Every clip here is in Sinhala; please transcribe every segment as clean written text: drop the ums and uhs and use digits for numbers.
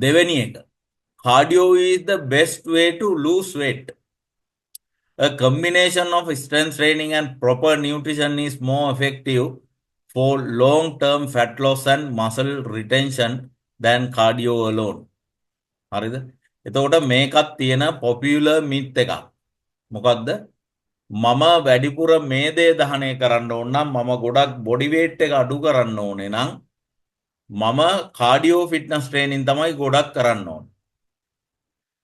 දෙවෙනි එක, cardio is the best way to lose weight. A combination of strength training and proper nutrition is more effective for long term fat loss and muscle retention than cardio alone. හරිද? එතකොට මේකත් තියෙන පොපියුලර් මිත් එකක්. මොකද්ද? මම වැඩිපුර මේදය දහනය කරන්න ඕන නම්, මම ගොඩක් බොඩි වේට් එක අඩු කරන්න ඕනේ නම්, මම කාඩියෝ ෆිට්නස් ට්‍රේනින් තමයි ගොඩක් කරන්න ඕනේ.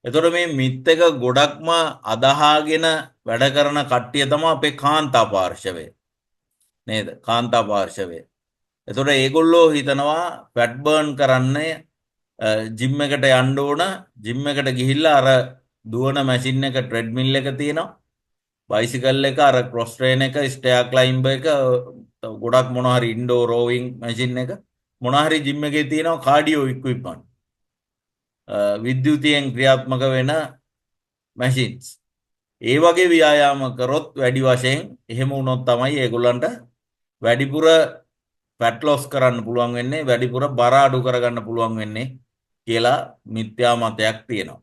එතකොට මේ මිත් එක ගොඩක්ම අදහාගෙන වැඩ කරන කට්ටිය තමයි අපේ කාන්තා පාර්ශවය. නේද? කාන්තා පාර්ශවය. එතකොට ඒගොල්ලෝ හිතනවා ෆැට් බර්න් කරන්නේ ජිම් එකට යන්න ඕන. ජිම් එකට ගිහිල්ලා අර දුවන මැෂින් එක, ට්‍රෙඩ්මිල් එක තියෙනවා. බයිසිකල් එක, අර ක්‍රොස් ට්‍රේන් එක, ස්ටෙයාර් ක්ලයිම්බර් එක, ගොඩක් මොන හරි ඉන්ඩෝර් රෝවිං මැෂින් එක මොන හරි ජිම් එකේ තියෙනවා කාඩියෝ ඉක්විප්මන්ට්. විද්‍යුතියෙන් ක්‍රියාත්මක වෙන මැෂින්ස්. ඒ වගේ ව්‍යායාම කරොත් වැඩි වශයෙන් එහෙම වුණොත් තමයි ඒගොල්ලන්ට වැඩිපුර ෆැට් ලොස් කරන්න පුළුවන් වෙන්නේ, වැඩිපුර බර අඩු කරගන්න පුළුවන් වෙන්නේ කියලා මිත්‍යා මතයක් තියෙනවා.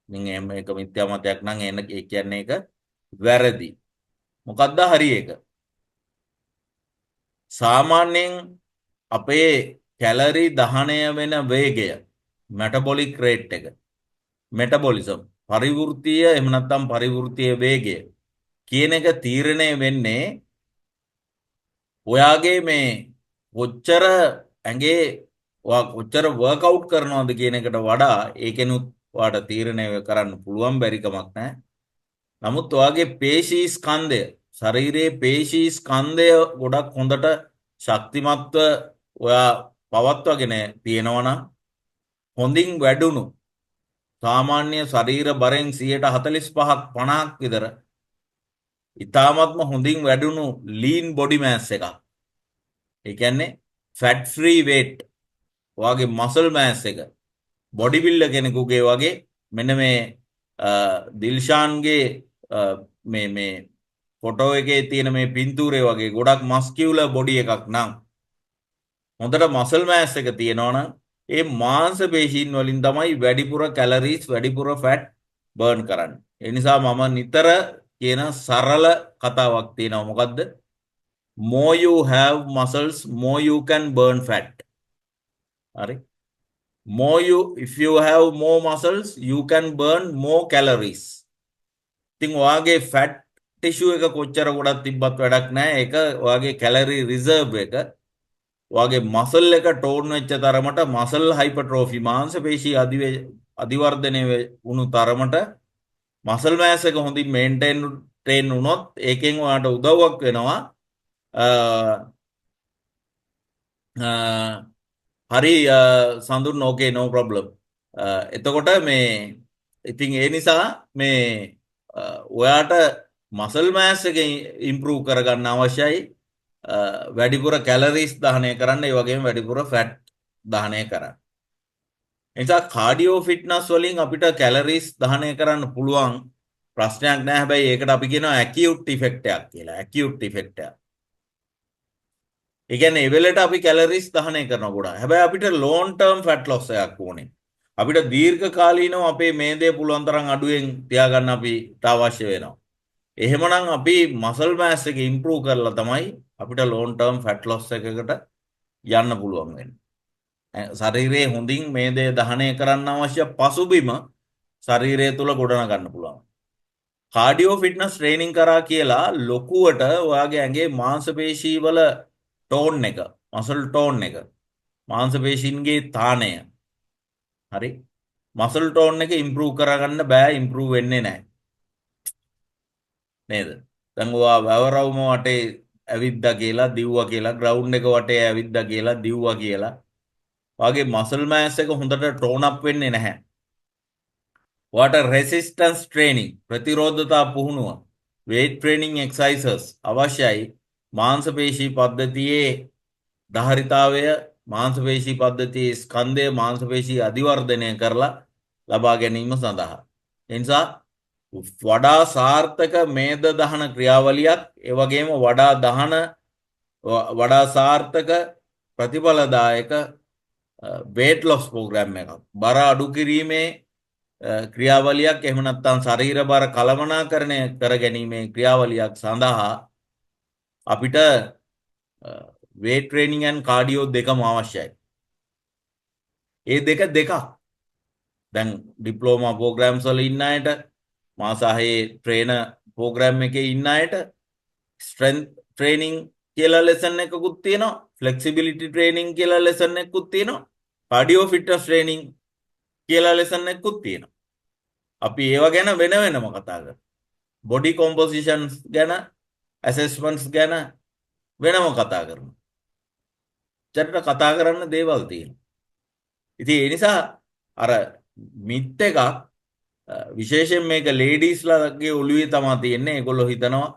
ඉතින් එහෙම එක මිත්‍යා මතයක් නම් එන ඒ කියන්නේ ඒක වැරදි. මොකද්ද හරි එක? සාමාන්‍යයෙන් අපේ කැලරි දහනය වෙන වේගය, මෙටබොලික් රේට් එක, මෙටබොලිසම් පරිවෘත්තීය එහෙම නැත්නම් පරිවෘත්තීය වේගය කියන එක තීරණය වෙන්නේ ඔයාගේ මේ කොච්චර ඇඟේ ඔයා කොච්චර වර්කවුට් කරනවද කියන එකට වඩා. ඒකෙනුත් ඔයාට තීරණය කරන්න පුළුවන්, බැරි කමක් නැහැ. නමුත් ඔයාගේ පේශී ස්කන්ධය, ශරීරයේ පේශී ස්කන්ධය ගොඩක් හොඳට ශක්තිමත්ව ඔයා පවත්වාගෙන තියෙනවා නම්, හොඳින් වැඩුණු සාමාන්‍ය ශරීර බරෙන් 45ක් 50ක් විතර ඉතාමත්ම හොඳින් වැඩුණු ලීන් බොඩි මෑස් එකක්. ඒ කියන්නේ ෆැට් ෆ්‍රී වේට්, ඔයාගේ මසල් මෑස් එක බොඩි බිල්ඩර් කෙනෙකුගේ වගේ, මෙන්න මේ දිල්ෂාන්ගේ මේ මේ ෆොටෝ එකේ තියෙන මේ පින්තූරේ වගේ ගොඩක් මස්කියුලර් බොඩි එකක් නම්, හොඳට මසල් මෑස් එක තියෙනවා නම්, ඒ මාංශ පේශීන් වලින් තමයි වැඩිපුර කැලරීස්, වැඩිපුර ෆැට් බර්න් කරන්නේ. ඒ නිසා මම නිතර කියන සරල කතාවක් තියෙනවා. මොකද්ද? More you have muscles, more you can burn fat. හරි. More you if you have more muscles, you can burn more calories. ඉතින් ඔයාගේ ෆැට් ටිෂු එක කොච්චර ගොඩක් තිබ්බත් වැඩක් නැහැ. ඒක ඔයාගේ කැලරි රිසර්ව් එක ඔයාගේ මසල් එක ටෝන් වෙච්ච තරමට, මසල් හයිපර්ට්‍රොෆි, මාංශ පේශී අධිවර්ධනය වුණු තරමට, මසල් මෑස් එක හොඳින් මේන්ටේන් ට්‍රේන් වුණොත් ඒකෙන් ඔයාට උදව්වක් වෙනවා. අ, අ, හරි සඳුන්, ඕකේ, නෝ ප්‍රොබ්ලම්. එතකොට මේ ඉතින් ඒ නිසා මේ ඔයාට මසල් මෑස් එක ඉම්ප්‍රූව් කරගන්න අවශ්‍යයි වැඩිපුර කැලරිස් දහනය කරන්න, ඒ වගේම වැඩිපුර ෆැට් දහනය කරන්න. ඒ නිසා කාඩියෝ ෆිට්නස් වලින් අපිට කැලරිස් දහනය කරන්න පුළුවන්, ප්‍රශ්නයක් නෑ. හැබැයි ඒකට අපි කියනවා ඇකියුට් ඉෆෙක්ට් එකක් කියලා. ඇකියුට් ඉෆෙක්ට් එකක්. ඒ කියන්නේ ඒ වෙලෙට අපි කැලරිස් දහනය කරනවා ගොඩාක්. හැබැයි අපිට ලෝන්ග් ටර්ම් ෆැට් ලොස් එකක් ඕනේ. අපිට දීර්ඝ කාලීනව අපේ මේදය පුළුවන් තරම් අඩුවෙන් තියාගන්න අපිට අවශ්‍ය වෙනවා. එහෙමනම් අපි මසල් මෑස් එක ඉම්ප්‍රූව් කරලා තමයි අපිට ලෝන්ග් ටර්ම් ෆැට් ලොස් එකකට යන්න පුළුවන් වෙන්නේ. ශරීරයේ හොඳින් මේදය දහනය කරන්න අවශ්‍ය පසුබිම ශරීරය තුල ගොඩනගන්න පුළුවන්. කාඩියෝ ෆිට්නස් ට්‍රේනින් කරා කියලා ලොකුවට ඔයාගේ ඇඟේ මාංශ පේශී වල ටෝන් එක, මසල් ටෝන් එක, මාංශ පේශීන්ගේ තානය, හරි, මසල් ටෝන් එක ඉම්ප්‍රූව් කරගන්න බෑ, ඉම්ප්‍රූව් වෙන්නේ නැහැ. නේද? දැන් ඔයා වැවරවුම වටේ ඇවිද්දා කියලා, දිව්වා කියලා, ග්‍රවුන්ඩ් එක වටේ ඇවිද්දා කියලා, දිව්වා කියලා ඔයාගේ මසල් මෑස් එක හොඳට ටෝන් අප් වෙන්නේ නැහැ. ඔයාට රෙසිස්ටන්ස් ට්‍රේනින්, ප්‍රතිරෝධතා පුහුණුව, වේට් ට්‍රේනින් එක්සර්සයිසස් අවශ්‍යයි මාංශ පේශී පද්ධතියේ ධාරිතාවය, මාංශ පේශී පද්ධතියේ ස්කන්ධය, මාංශ පේශී අධිවර්ධනය කරලා ලබා ගැනීම සඳහා. ඒ නිසා වඩා සාර්ථක මේද දහන ක්‍රියාවලියක්, ඒ වගේම වඩා දහන වඩා සාර්ථක ප්‍රතිඵලදායක වේට් ලොස් ප්‍රෝග්‍රෑම් එකක්, බර අඩු කිරීමේ ක්‍රියාවලියක්, එහෙම නැත්නම් ශරීර බර කළමනාකරණය කර ගැනීමේ ක්‍රියාවලියක් සඳහා අපිට වේට් ට්‍රේනින් ඇන්ඩ් කාඩියෝ දෙකම අවශ්‍යයි. ඒ දෙක දෙකක්. දැන් ඩිප්ලෝමා ප්‍රෝග්‍රෑම්ස් වල ඉන්න අයට, මාස හයේ ට්‍රේනර් ප්‍රෝග්‍රෑම් එකේ ඉන්න අයට ස්ට්‍රෙන්ත් ට්‍රේනින් කියලා ලෙසන් එකකුත් තියෙනවා, ෆ්ලෙක්සිබිලිටි ට්‍රේනින් කියලා ලෙසන් එකකුත් තියෙනවා, කාඩියෝ ෆිට්නස් ට්‍රේනින් කියලා ලෙසන් එකකුත් තියෙනවා. අපි ඒව ගැන වෙන වෙනම කතා කරනවා. බොඩි කොම්පොසිෂන්ස් ගැන, ඇසෙස්මන්ට්ස් ගැන වෙනම කතා කරනවා. චරිත කතා කරන්න දේවල් තියෙනවා. ඉතින් ඒ නිසා අර මිත් එකක්, විශේෂයෙන් මේක ලේඩීස්ලාගේ ඔළුවේ තමා තියෙන්නේ. ඒගොල්ලෝ හිතනවා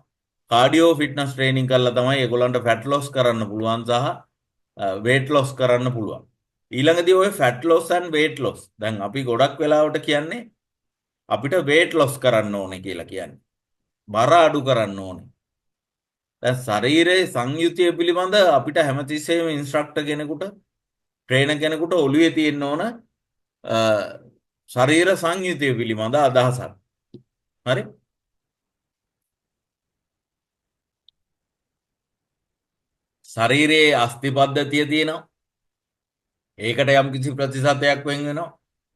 කාඩියෝ ෆිට්නස් ට්‍රේනින් කරලා තමයි ඒගොල්ලන්ට ෆැට් ලොස් කරන්න පුළුවන් සහ වේට් ලොස් කරන්න පුළුවන්. ඊළඟදී ඔය fat loss and weight loss. දැන් අපි ගොඩක් වෙලාවට කියන්නේ අපිට වේට් ලොස් කරන්න ඕනේ කියලා කියන්නේ. බර අඩු කරන්න ඕනේ. දැන් ශරීරයේ සංයුතිය පිළිබඳ අපිට හැමතිස්සෙම ඉන්ස්ට්‍රක්ටර් කෙනෙකුට, ට්‍රේනර් කෙනෙකුට ඔළුවේ තියෙන්න ඕන ශරීර සංයුතිය පිළිබඳ අදහසක්. හරි? ශරීරයේ අස්ථි පද්ධතිය තියෙනවා. ඒකට යම් කිසි ප්‍රතිශතයක් වෙන් වෙනවා.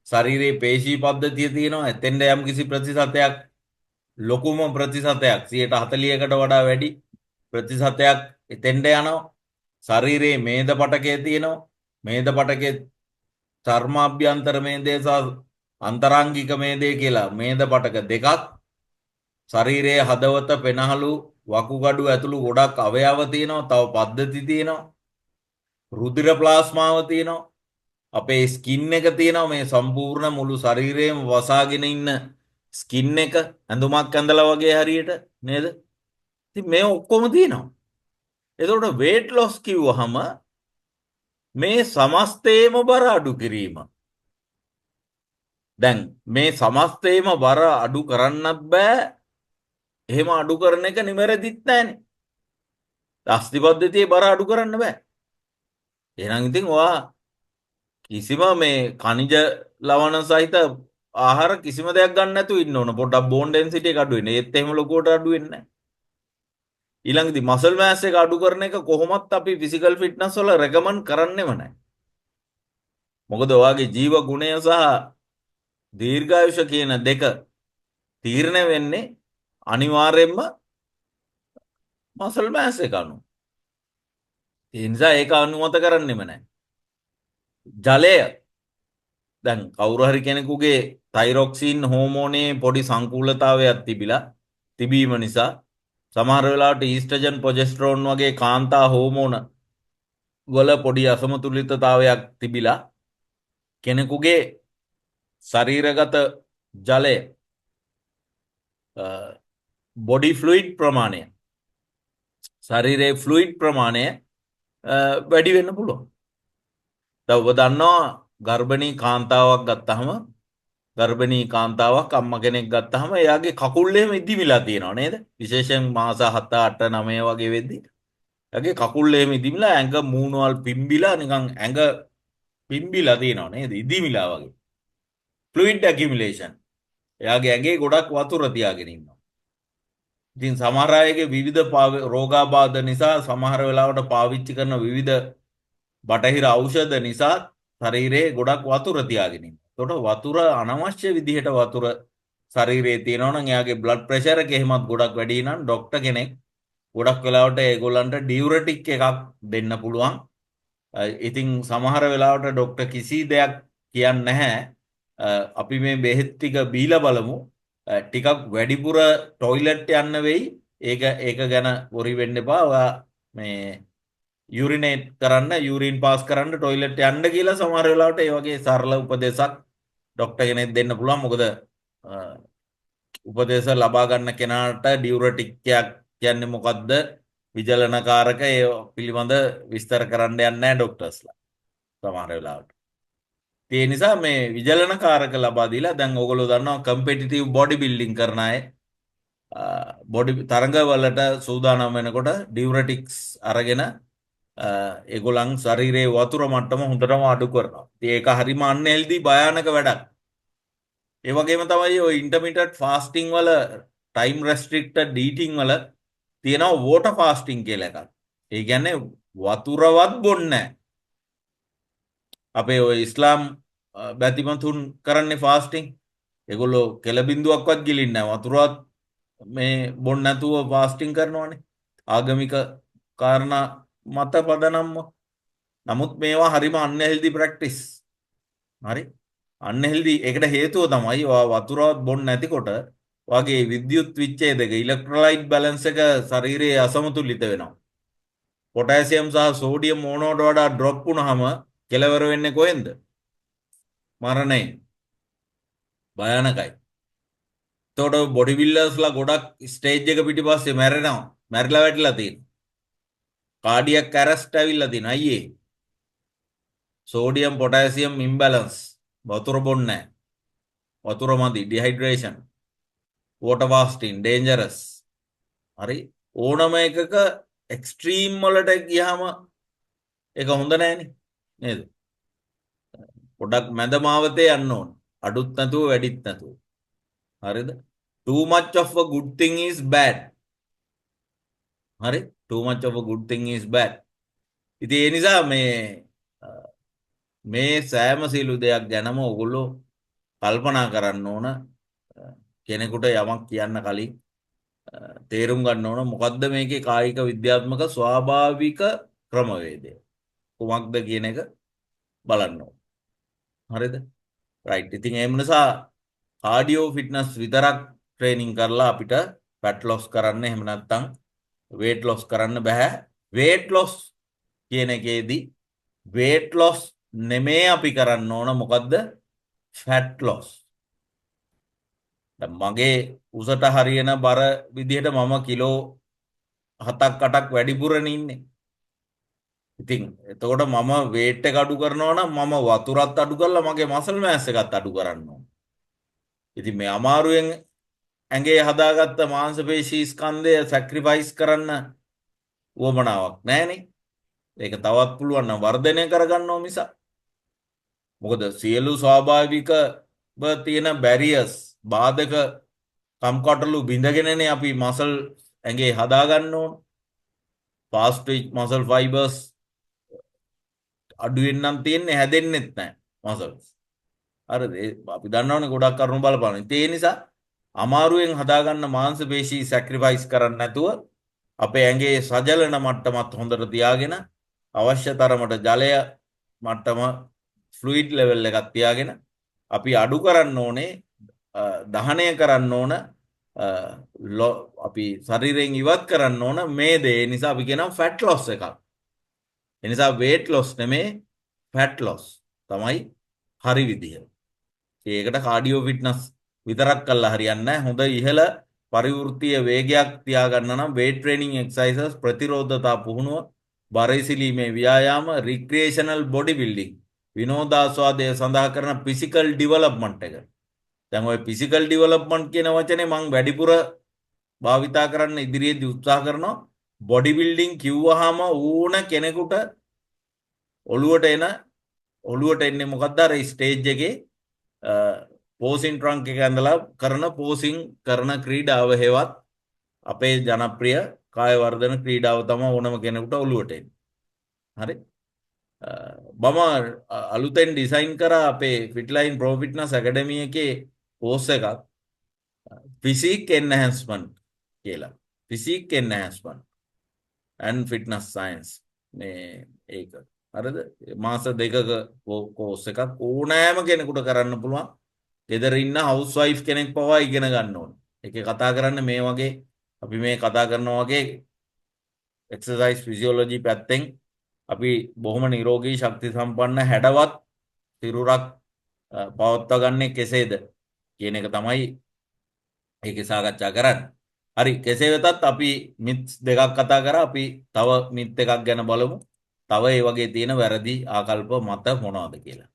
ශරීරයේ පේශී පද්ධතිය තියෙනවා. එතෙන්ට යම් කිසි ප්‍රතිශතයක්, ලොකුම ප්‍රතිශතයක් 40%කට වඩා වැඩි ප්‍රතිශතයක් එතෙන්ට යනවා. ශරීරයේ මේද පටකය තියෙනවා. මේද පටකයේ චර්මාභ්‍යන්තර මේදය සහ අන්තරාංගික මේදය කියලා මේද පටක දෙකක්. ශරීරයේ හදවත, පෙනහළු, වකුගඩු ඇතුළු ගොඩක් අවයව තියෙනවා. තව පද්ධති තියෙනවා. රුධිර ප්ලාස්මාව තියෙනවා. අපේ ස්කින් එක තියෙනවා. මේ සම්පූර්ණ මුළු ශරීරයම වසාගෙන ඉන්න ස්කින් එක ඇඳුමක් ඇඳලා වගේ හරියට නේද? ඉතින් මේ ඔක්කොම තියෙනවා. එතකොට වේට් ලොස් කිව්වහම මේ සමස්තේම බර අඩු කිරීම. දැන් මේ සමස්තේම බර අඩු කරන්නත් බෑ. එහෙම අඩු කරන එක නිවැරදිත් නෑනේ. අස්ථි පද්ධතියේ බර අඩු කරන්න බෑ. එහෙනම් ඉතින් ඔයා කිසිම මේ ඛනිජ ලවණ සහිත ආහාර කිසිම දෙයක් ගන්න නැතුව ඉන්න ඕන. පොඩ්ඩක් බෝන් ඩෙන්සිටි එක අඩු වෙන්න. ඒත් එහෙම ලොකුවට අඩු වෙන්නේ නෑ. ඊළඟදී මසල් මෑස් එක අඩු කරන එක කොහොමත් අපි ෆිසිකල් ෆිට්නස් වල රෙකමන්ඩ් කරන්නෙම නෑ. මොකද ඔයාගේ ජීව ගුණය සහ දීර්ඝායුෂ කියන දෙක තීරණය වෙන්නේ අනිවාර්යයෙන්ම මසල් මෑස් එක අනුව. ඒ නිසා ඒක අනුමත කරන්නෙම නෑ. ජලය, දැන් කවුරු හරි කෙනෙකුගේ තයිරොක්සින් හෝමෝනයේ පොඩි සංකූලතාවයක් තිබීම නිසා සමහර වෙලාවට ඊස්ට්‍රජන්, ප්‍රොජෙස්ටරෝන් වගේ කාන්තා හෝමෝන වල පොඩි අසමතුලිතතාවයක් තිබිලා කෙනෙකුගේ ශරීරගත ජලය, බොඩි ෆ්ලුයිඩ් ප්‍රමාණය, ශරීරයේ ෆ්ලුයිඩ් ප්‍රමාණය වැඩි වෙන්න පුළුවන්. දැන් ඔබ දන්නවා ගර්භණී කාන්තාවක් ගත්තහම, ගර්භණී කාන්තාවක් අම්මා කෙනෙක් ගත්තහම එයාගේ කකුල් එහෙම ඉදිමිලා තියෙනවා නේද? විශේෂයෙන් මාස 7 8 9 වගේ වෙද්දි එයාගේ කකුල් එහෙම ඉදිමිලා ඇඟ මූණවල් පිම්බිලා නිකන් ඇඟ පිම්බිලා තියෙනවා නේද? ඉදිමිලා වගේ. ෆ්ලුයිඩ් ඇකියුමුලේෂන්. එයාගේ ඇඟේ ගොඩක් වතුර තියාගෙන ඉන්නවා. ඉතින් සමහර අයගේ විවිධ රෝගාබාධ නිසා සමහර වෙලාවට පාවිච්චි කරන විවිධ බටහිර ඖෂධ නිසා ශරීරයේ ගොඩක් වතුර තියාගෙන ඉන්නවා. එතකොට වතුර අනවශ්‍ය විදිහට වතුර ශරීරයේ තියෙනවා නම් එයාගේ බ්ලඩ් ප්‍රෙෂර් එක එහෙමත් ගොඩක් වැඩි නම් ඩොක්ටර් කෙනෙක් ගොඩක් වෙලාවට ඒගොල්ලන්ට ඩියුරටික් එකක් දෙන්න පුළුවන්. ඉතින් සමහර වෙලාවට ඩොක්ටර් කිසි දෙයක් කියන්නේ නැහැ. අපි මේ බෙහෙත් ටික බීලා බලමු. ටිකක් වැඩිපුර ටොයිලට් යන්න වෙයි. ඒක ගැන වොරි වෙන්න එපා. ඔයා මේ යුරිනේට් කරන්න, යුරින් පාස් කරන්න ටොයිලට් යන්න කියලා සමහර වෙලාවට ඒ වගේ සරල උපදේශක් ඩොක්ටර් කෙනෙක් දෙන්න පුළුවන්. මොකද උපදේශ ලබා ගන්න කෙනාට ඩියුරටික් එකක් කියන්නේ මොකද්ද, විජලනකාරක ඒ පිළිබඳ විස්තර කරන්න යන්නේ නැහැ ඩොක්ටර්ස්ලා සමහර වෙලාවට. ඒ නිසා මේ විජලනකාරක ලබා දීලා දැන් ඕගොල්ලෝ දන්නවා කම්පිටිටිව් බොඩි බිල්ඩින් කරන අය, බොඩි තරඟවලට සූදානම් වෙනකොට ඩියුරටික්ස් අරගෙන ඒගොල්ලන් ශරීරයේ වතුර මට්ටම හොඳටම අඩු කරනවා. ඉතින් ඒක හරිම අන්හෙල්දි භයානක වැඩක්. ඒ වගේම තමයි ඔය ඉන්ටර්මිටන්ට් ෆාස්ටිං වල, ටයිම් රෙස්ට්‍රික්ටඩ් ඊටිං වල තියෙනවා වෝටර් ෆාස්ටිං කියලා එකක්. ඒ කියන්නේ වතුරවත් බොන්නේ නැහැ. අපේ ඔය ඉස්ලාම් බැතිමතුන් කරන්නේ ෆාස්ටිං. ඒගොල්ලෝ කෙල බින්දුවක්වත් ගිලින්නේ නැහැ. වතුරවත් මේ බොන්න නැතුව ෆාස්ටිං කරනවානේ. ආගමික කාරණා මත පදනම්ව. නමුත් මේවා හරිම අන්හෙල්දි ප්‍රැක්ටිස්. හරි? අන්හෙල්දි. ඒකට හේතුව තමයි ඔයා වතුරවත් බොන්න නැතිකොට වගේ විද්‍යුත් විච්ඡේදක ඉලෙක්ට්‍රොලයිට් බැලන්ස් එක ශරීරයේ අසමතුලිත වෙනවා. පොටෑසියම් සහ සෝඩියම් ඕනවට වඩා ඩ්‍රොප් වුණාම කෙලවර වෙන්නේ කොහෙන්ද? මරණයෙන්. භයානකයි. එතකොට බොඩි බිල්ඩර්ස්ලා ගොඩක් ස්ටේජ් එක පිටිපස්සේ මැරෙනවා. මැරිලා වැටිලා තියෙනවා. කාඩියක් ඇරෙස්ට් ඇවිල්ලා තියෙනවා. අයියේ. Sodium potassium imbalance. වතුර බොන්නේ නැහැ. වතුර මදි, ඩිහයිඩ්‍රේෂන්. Water fasting dangerous. හරි? ඕනම එකක එක්ස්ට්‍රීම් වලට ගියාම ඒක හොඳ නෑනේ. නේද? පොඩක් මැද මාවතේ යන්න ඕන. අඩුත් නැතුව වැඩිත් නැතුව. හරිද? Too much of a good thing is bad. හරි? Too much of a good thing is bad. ඉතින් ඒ නිසා මේ මේ සෑම සියලු දෙයක් ගැනම ඔයගොල්ලෝ කල්පනා කරන්න ඕන. කෙනෙකුට යමක් කියන්න කලින් තේරුම් ගන්න ඕන මොකද්ද මේකේ කායික විද්‍යාත්මක ස්වාභාවික ක්‍රමවේදය කුමක්ද කියන එක බලන්න ඕන. හරිද? රයිට්. ඉතින් ඒ නිසා කාඩියෝ ෆිට්නස් විතරක් ට්‍රේනින් කරලා අපිට ෆැට් ලොස් කරන්න, එහෙම නැත්නම් වේට් ලොස් කරන්න බෑ. වේට් ලොස් කියන එකේදී වේට් ලොස් නෙමේ අපි කරන්න ඕන, මොකද්ද? Fat loss. දැන් මගේ උසට හරියන බර විදිහට මම කිලෝ 7ක් 8ක් වැඩිපුරනේ ඉන්නේ. ඉතින් එතකොට මම වේට් එක අඩු කරනවා නම් මම වතුරත් අඩු කරලා මගේ මසල් මෑස් එකත් අඩු කරන්න ඕන. ඉතින් මේ අමාරුවෙන් ඇඟේ හදාගත්ත මාංශ පේශී ස්කන්ධය සැක්‍රිෆයිස් කරන්න උවමනාවක් නෑනේ. ඒක තවත් පුළුවන් නම් වර්ධනය කරගන්නවා මිසක්. මොකද සියලු ස්වාභාවිකව තියෙන බැරියර්ස්, බාධක කම්කටොළු බිඳගෙනනේ අපි මසල් ඇඟේ හදාගන්න ඕන. ෆාස්ට් ට්විච් මසල් ෆයිබර්ස් අඩුවෙන් නම් තියෙන්නේ, හැදෙන්නෙත් නෑ මසල්ස්. හරිද? අපි දන්නවනේ ගොඩක් කරුණු බලපාන. ඉතින් ඒ නිසා අමාරුවෙන් හදාගන්න මාංශ පේශී සැක්‍රිෆයිස් කරන්න නැතුව, අපේ ඇඟේ සජලන මට්ටමත් හොඳට තියාගෙන, අවශ්‍ය තරමට ජලය මට්ටම, ෆ්ලුයිඩ් ලෙවල් එකක් තියාගෙන අපි අඩු කරන්න ඕනේ, දහනය කරන්න ඕන, අපි ශරීරයෙන් ඉවත් කරන්න ඕන මේ දේ. ඒ නිසා අපි කියනවා ෆැට් ලොස් එකක්. ඒ නිසා වේට් ලොස් නෙමේ, ෆැට් ලොස් තමයි හරි විදිහ. ඒකට කාඩියෝ ෆිට්නස් විතරක් කළා හරියන්නේ නැහැ. හොඳ ඉහළ පරිවෘත්තීය වේගයක් තියාගන්න නම් වේට් ට්‍රේනින් එක්සර්සයිසස්, ප්‍රතිරෝධතා පුහුණුව, බර ඉසිලීමේ ව්‍යායාම, රික්‍රියේෂනල් බොඩි බිල්ඩින්, විනෝදාස්වාදය සඳහා කරන ෆිසිකල් ඩිවලොප්මන්ට් එක. දැන් ඔය ෆිසිකල් ඩිවලොප්මන්ට් කියන වචනේ මං වැඩිපුර භාවිතා කරන්න ඉදිරියේදී උත්සාහ කරනවා. බොඩි බිල්ඩින් කිව්වහම ඕන කෙනෙකුට ඔළුවට එන්නේ මොකද්ද? අර ස්ටේජ් එකේ පෝසින් ට්‍රංක් එක ඇඳලා කරන පෝසින් කරන ක්‍රීඩාව, හේවත් අපේ ජනප්‍රිය කාය වර්ධන ක්‍රීඩාව තමයි ඕනම කෙනෙකුට ඔළුවට එන්නේ. හරි? මම අලුතෙන් ඩිසයින් කරා අපේ ෆිට්ලයින් ප්‍රෝ ෆිට්නස් ඇකඩමි එකේ කෝස් එකක් ෆිසික් එන්හෑන්ස්මන්ට් කියලා. Physique enhancement and fitness science මේ ඒක. හරිද? මාස 2ක කෝස් එකක්, ඕනෑම කෙනෙකුට කරන්න පුළුවන්. ගෙදර ඉන්න හවුස් වයිෆ් කෙනෙක් පවා ඉගෙන ගන්න ඕන. ඒකේ කතා කරන්නේ මේ වගේ, අපි මේ කතා කරනවා වගේ එක්සර්සයිස් ෆිසියොලොජි පැත්තෙන් අපි බොහොම නිරෝගී ශක්ති සම්පන්න හැඩවත් සිරුරක් පවත්වා ගන්නේ කෙසේද කියන එක තමයි ඒකේ සාකච්ඡා කරන්නේ. හරි, කෙසේ වෙතත් අපි මිත්ස් දෙකක් කතා කරා. අපි තව මිත් එකක් ගැන බලමු. තව ඒ වගේ තියෙන වැරදි ආකල්ප මත මොනවද කියලා.